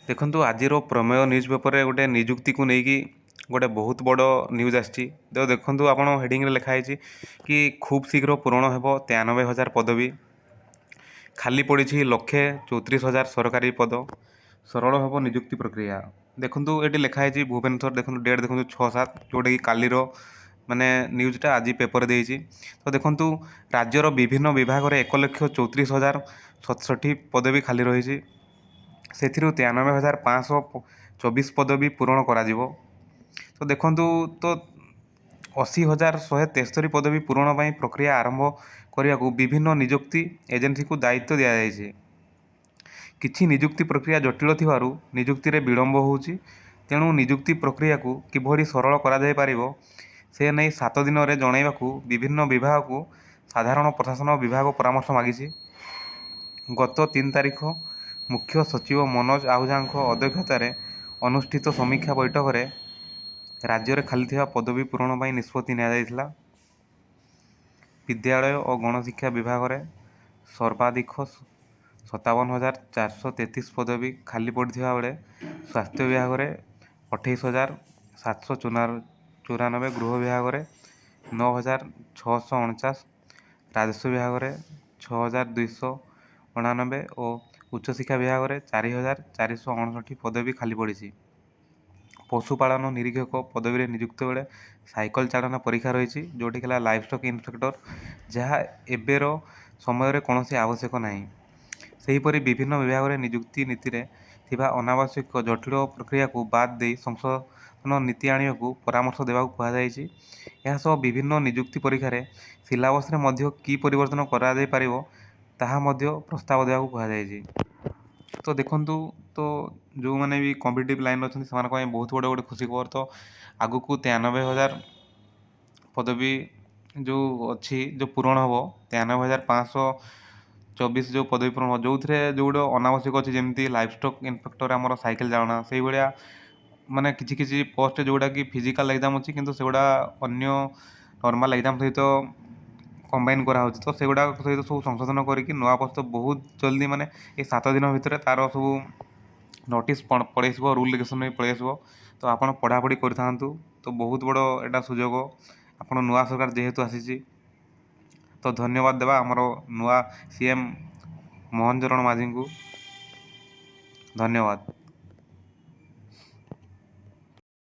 ଦେଖନ୍ତୁ, ଆଜିର ପ୍ରମେୟ ନ୍ୟୁଜ୍ ପେପରରେ ଗୋଟେ ନିଯୁକ୍ତିକୁ ନେଇକି ଗୋଟେ ବହୁତ ବଡ଼ ନ୍ୟୁଜ୍ ଆସିଛି। ତ ଦେଖନ୍ତୁ, ଆପଣ ହେଡ଼ିଂରେ ଲେଖା ହେଇଛି କି ଖୁବ୍ ଶୀଘ୍ର ପୂରଣ ହେବ 93,000 ପଦବୀ, ଖାଲି ପଡ଼ିଛି 1,34,000 ସରକାରୀ ପଦ, ସରଳ ହେବ ନିଯୁକ୍ତି ପ୍ରକ୍ରିୟା। ଦେଖନ୍ତୁ, ଏଠି ଲେଖା ହେଇଛି ଭୁବନେଶ୍ୱର। ଦେଖନ୍ତୁ, ଡେଟ୍ ଦେଖନ୍ତୁ 6/7, ଯେଉଁଟାକି କାଲିର ମାନେ ନ୍ୟୁଜ୍ଟା ଆଜି ପେପର ଦେଇଛି। ତ ଦେଖନ୍ତୁ, ରାଜ୍ୟର ବିଭିନ୍ନ ବିଭାଗରେ 1,34,067 ପଦବୀ ଖାଲି ରହିଛି। ସେଥିରୁ 93,524 ପଦବୀ ପୂରଣ କରାଯିବ। ତ ଦେଖନ୍ତୁ, ତ 80,173 ପଦବୀ ପୂରଣ ପାଇଁ ପ୍ରକ୍ରିୟା ଆରମ୍ଭ କରିବାକୁ ବିଭିନ୍ନ ନିଯୁକ୍ତି ଏଜେନ୍ସିକୁ ଦାୟିତ୍ୱ ଦିଆଯାଇଛି। କିଛି ନିଯୁକ୍ତି ପ୍ରକ୍ରିୟା ଜଟିଳ ଥିବାରୁ ନିଯୁକ୍ତିରେ ବିଳମ୍ବ ହେଉଛି। ତେଣୁ ନିଯୁକ୍ତି ପ୍ରକ୍ରିୟାକୁ କିଭଳି ସରଳ କରାଯାଇପାରିବ, ସେ ନେଇ 7 ଦିନରେ ଜଣାଇବାକୁ ବିଭିନ୍ନ ବିଭାଗକୁ ସାଧାରଣ ପ୍ରଶାସନ ବିଭାଗ ପରାମର୍ଶ ମାଗିଛି। ଗତ 3 ତାରିଖ ମୁଖ୍ୟ ସଚିବ ମନୋଜ ଆହୁଜାଙ୍କ ଅଧ୍ୟକ୍ଷତାରେ ଅନୁଷ୍ଠିତ ସମୀକ୍ଷା ବୈଠକରେ ରାଜ୍ୟରେ ଖାଲିଥିବା ପଦବୀ ପୂରଣ ପାଇଁ ନିଷ୍ପତ୍ତି ନିଆଯାଇଥିଲା। ବିଦ୍ୟାଳୟ ଓ ଗଣଶିକ୍ଷା ବିଭାଗରେ ସର୍ବାଧିକ 57,433 ପଦବୀ ଖାଲି ପଡ଼ିଥିବା ବେଳେ ସ୍ୱାସ୍ଥ୍ୟ ବିଭାଗରେ 28,794, ଗୃହ ବିଭାଗରେ 9,649, ରାଜସ୍ୱ ବିଭାଗରେ 6,289 ଓ ଉଚ୍ଚଶିକ୍ଷା ବିଭାଗରେ 4,459 ପଦବୀ ଖାଲି ପଡ଼ିଛି। ପଶୁପାଳନ ନିରୀକ୍ଷକ ପଦବୀରେ ନିଯୁକ୍ତି ବେଳେ ସାଇକେଲ ଚାଳନା ପରୀକ୍ଷା ରହିଛି, ଯେଉଁଠି ହେଲା ଲାଇଭ୍ ଷ୍ଟକ୍ ଇନ୍ସପେକ୍ଟର, ଯାହା ଏବେର ସମୟରେ କୌଣସି ଆବଶ୍ୟକ ନାହିଁ। ସେହିପରି ବିଭିନ୍ନ ବିଭାଗରେ ନିଯୁକ୍ତି ନୀତିରେ ଥିବା ଅନାବଶ୍ୟକ ଜଟିଳ ପ୍ରକ୍ରିୟାକୁ ବାଦ୍ ଦେଇ ସଂଶୋଧନ ନୀତି ଆଣିବାକୁ ପରାମର୍ଶ ଦେବାକୁ କୁହାଯାଇଛି। ଏହା ସହ ବିଭିନ୍ନ ନିଯୁକ୍ତି ପରୀକ୍ଷାରେ ସିଲାବସ୍ରେ ମଧ୍ୟ କି ପରିବର୍ତ୍ତନ କରାଯାଇପାରିବ, ତାହା ମଧ୍ୟ ପ୍ରସ୍ତାବ ଦେବାକୁ କୁହାଯାଇଛି। ତ ଦେଖନ୍ତୁ, ତ ଯେଉଁମାନେ ବି କମ୍ପିଟେଟିଭ୍ ଲାଇନ୍ରେ ଅଛନ୍ତି, ସେମାନଙ୍କ ପାଇଁ ବହୁତ ବଡ଼ ଗୋଟେ ଖୁସି ଖବର। ତ ଆଗକୁ 93,000 ପଦବୀ ଯେଉଁ ଅଛି, ଯେଉଁ ପୂରଣ ହେବ, 93,524 ଯେଉଁ ପଦବୀ ପୂରଣ ହେବ, ଯେଉଁଥିରେ ଯେଉଁଗୁଡ଼ା ଅନାବଶ୍ୟକ ଅଛି, ଯେମିତି ଲାଇଭ୍ ଷ୍ଟକ୍ ଇନ୍ସପେକ୍ଟର ଆମର ସାଇକେଲ ଚାଳନା, ସେଇଭଳିଆ ମାନେ କିଛି କିଛି ପୋଷ୍ଟ ଯେଉଁଗୁଡ଼ାକି ଫିଜିକାଲ୍ ଏକ୍ଜାମ୍ ଅଛି, କିନ୍ତୁ ସେଗୁଡ଼ା ଅନ୍ୟ ନର୍ମାଲ୍ ଏକ୍ଜାମ୍ ସହିତ କମ୍ବାଇନ୍ କରାହେଉଛି, ତ ସେଗୁଡ଼ାକ ସହିତ ସବୁ ସଂଶୋଧନ କରିକି ନୂଆ ପୋଷ୍ଟ ବହୁତ ଜଲ୍ଦି, ମାନେ ଏ 7 ଦିନ ଭିତରେ ତା'ର ସବୁ ନୋଟିସ୍ ପଳେଇ ଆସିବ, ରୁଲ୍ ରେଗୁଲେସନ୍ ବି ପଳେଇ ଆସିବ। ତ ଆପଣ ପଢ଼ାପଢ଼ି କରିଥାନ୍ତୁ। ତ ବହୁତ ବଡ଼ ଏଇଟା ସୁଯୋଗ ଆପଣ, ନୂଆ ସରକାର ଯେହେତୁ ଆସିଛି। ତ ଧନ୍ୟବାଦ ଦେବା ଆମର ନୂଆ ସିଏମ୍ ମୋହନ ଚରଣ ମାଝୀଙ୍କୁ। ଧନ୍ୟବାଦ।